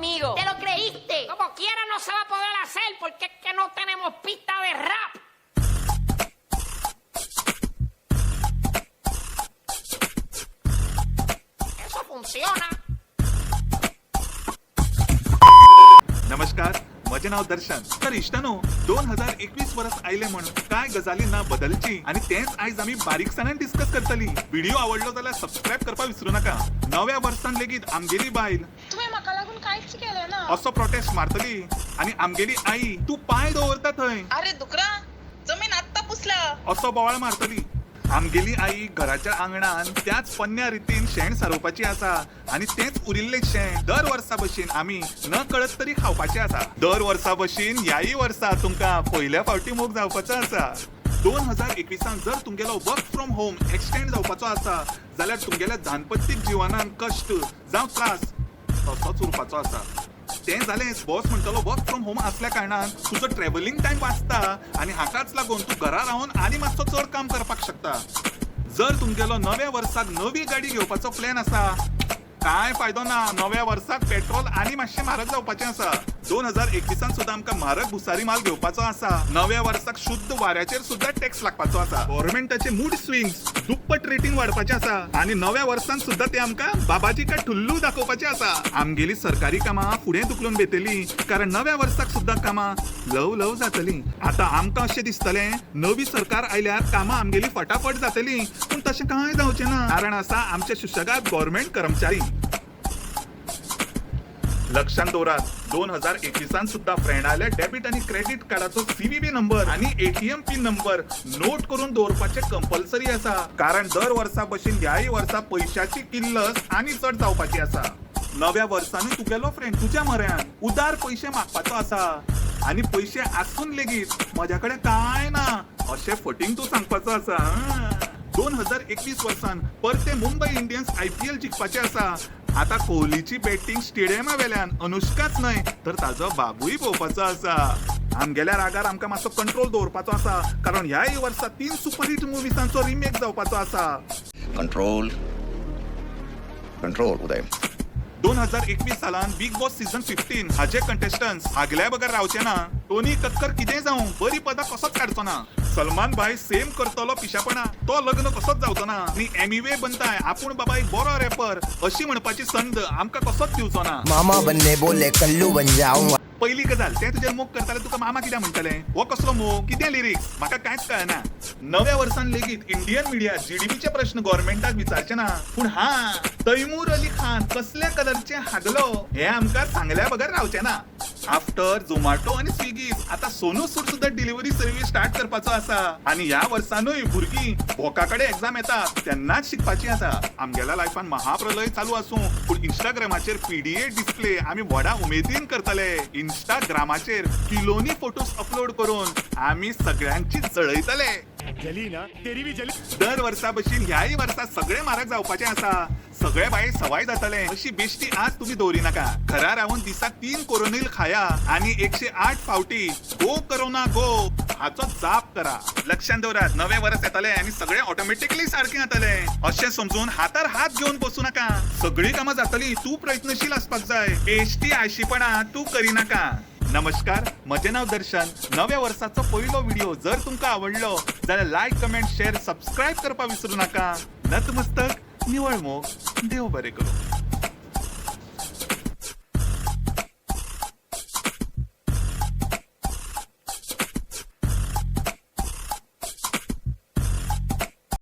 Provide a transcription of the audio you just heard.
conmigo. ¡Te lo creíste! Como quiera no se va a poder hacer porque es que no tenemos pista de rap. Eso funciona. नमस्कार, म्हजें नांव दर्शन. तर इश्टानो, 2021 वर्स आयलें म्हण कांय गजाली ना बदलची आनी तेंच आयज आमी बारीकसाणेन डिस्कस करतली. व्हिडिओ आवडलो जाल्यार सबस्क्रायब करपाक विसरू नाका. नव्या वर्सान लेगीत आमगेली बायल तुवें म्हाका लागून कांयच केलें ना. असो प्रोटेस्ट मारतली आनी आमगेली आई तूं पांय दवरता थंय अरे दुकरा, जमीन आत्ता पुसला. असो बोवाळ मारतली. आमगेली आई घराच्या आंगणान त्याच पन्न्या रितीन शेण सारोवपाची आसा आनी तेंच उरिल्लें शेण दर वर्सा भशेन आमी न कळत तरी खावपाचें आसा. दर वर्सा भशेन ह्याय वर्सा तुमकां पयल्या फावटी मोग जावपाचो आसा. 2021 जर तुमगेलो वर्क फ्रॉम होम एक्सटेंड जावपाचो आसा जाल्यार तुमगेल्या दांपत्यीक जिवनान कश्ट जावं त्रास तसोच उरपाचो आसा. तें जालेंच, बॉस म्हणटलो वर्क फ्रॉम होम आसल्या कारणान तुजो ट्रॅव्हलिंग टायम वाचता आनी हाकाच लागून तूं घरा रावन आनी मातसो चड काम करपाक शकता. जर तुमगेलो नव्या वर्साक नवी गाडी घेवपाचो प्लॅन आसा, कांय फायदो ना. नव्या वर्साक पेट्रोल आनी मातशें म्हारग जावपाचें आसा. 2021 सुद्दां आमकां म्हारग भुसारी माल घेवपाचो आसा. नव्या वर्साक शुद्ध वाऱ्याचेर सुद्दां टॅक्स लागपाचो आसा. गव्हर्मेंटाचे मूड स्विंग्स दुप्पट रेटींग वाडपाचें आसा आनी नव्या वर्सान सुद्दां ते आमकां बाबाजी का ठुल्लू दाखोवपाचें आसा. आमगेली सरकारी कामां फुडें धुकलून वेतली कारण नव्या वर्साक सुद्दां कामां ल्हव ल्हव जातली. आतां आमकां अशें दिसतलें नवी सरकार आयल्यार कामां आमगेली फटाफट जातली, पूण तशें कांय जावचें ना. कारण आसा आमच्या सुशेगाद गव्हर्मेंट कर्मचारी. लक्षात दवरात, 2021 सुद्धा फ्रेंडाल्या डेबिट आणि क्रेडिट कार्डाचो सीव्हीव्ही नंबर आणि एटीएम पिन नंबर नोट करून दवरपाचे कंपल्सरी आसा. कारण दर वर्सा भशेन ह्याय वर्सा पयशाची किल्लत आनी चड जावपाची आसा. नव्या वर्सानूय तुगेलो फ्रेंड तुज्या म्हऱ्यान उदार पयशे मागपाचो आसा आनी पयशे आसून लेगीत म्हज्या कडेन कांय ना अशें फटींग तूं सांगपाचो आसा. 2021 वर्सान परते मुंबय इंडियन्स IPL जिखपाचे आसा. आता कोहलीची बॅटिंग स्टेडियमा वेल्यान अनुष्काच न्हय तर ताजो बाबूय पळोवपाचो आसा. आमगेल्या रागार आमकां मातसो कंट्रोल दवरपाचो आसा कारण ह्याय वर्सा 3 सुपरहिट मुवीसांचो रिमेक जावपाचो आसा. कंट्रोल कंट्रोल उदय. 2021 सालान बिग बॉस सीझन 15 हाजे कंटेस्टंट्स आगल्या बगर रावचे ना. टोनी कक्कर कितें जावं बरी पदां कसोच काडचो ना. सलमान भाई सेम करतलो पिशापणा, तो लग्न कसोच जावचो ना. आनी एमिवे बनताय आपूण बाबा एक बरो रॅपर अशी म्हणपाची संद आमकां कसोच दिवचो ना. मामा बनने बोले कल्लू बन जाऊंगा. पहिली गजाल, ते तुजेर मोग करताले तुका मामा कित्याक म्हणटले? हो कसलो मोग, कितें लिरिक्स, म्हाका कांयच कळना. नव्या वर्सान लेगीत इंडियन मिडिया जीडीपीचे प्रश्न गव्हर्मेंटाक विचारचे ना, पूण हा तैमूर अली खान कसल्या कलरचे हागलो हे आमकां सांगल्या बगर रावचे ना. आफ्टर झोमॅटो आनी स्विगी आता सोनू सूद सुद्दां डिलिव्हरी सर्वीस स्टार्ट करपाचो आसा आनी ह्या वर्सानूय भुरगीं भोका कडेन एग्जाम येता तेन्नाच शिकपाची आसा. आमगेल्या लायफान महाप्रलय चालू आसूं पूण इंस्टाग्रामाचेर पीडीए डिस्प्ले आमी व्हडा उमेदीन करतले. इंस्टाग्रामाचेर किलोनी फोटोज अपलोड करून आमी सगळ्यांची जळयतले. जली ना तेरी भी जली. दर वर्सा भशेन ह्याय वर्सा सगळे म्हारग जावपाचे आसा. सगळे बाये सवाय जातले अशी बेश्टी आज तुमी दवरी नाका. घरा रावन दिसाक 3 कोरोनील खाया आनी 108 फावटी गो करोना गो हाचो जाप करा. लक्षात दवरात, नवे वर्स येतले आनी सगळे ऑटोमॅटिकली सारकें जातले अशें समजून हातार हात घेवन बसूं नाका. सगळीं कामां जातली, तूं प्रयत्नशील आसपाक जाय. बेश्टी आळशीपणा तूं करिनाका. नमस्कार, म्हजें नांव दर्शन. नव्या वर्साचो पयलो व्हिडिओ जर तुमकां आवडलो जाल्यार लायक, कमेंट, शेअर, सबस्क्रायब करपाक विसरू नाका. नतमस्तक, निवळ मोग, देव बरें करूं.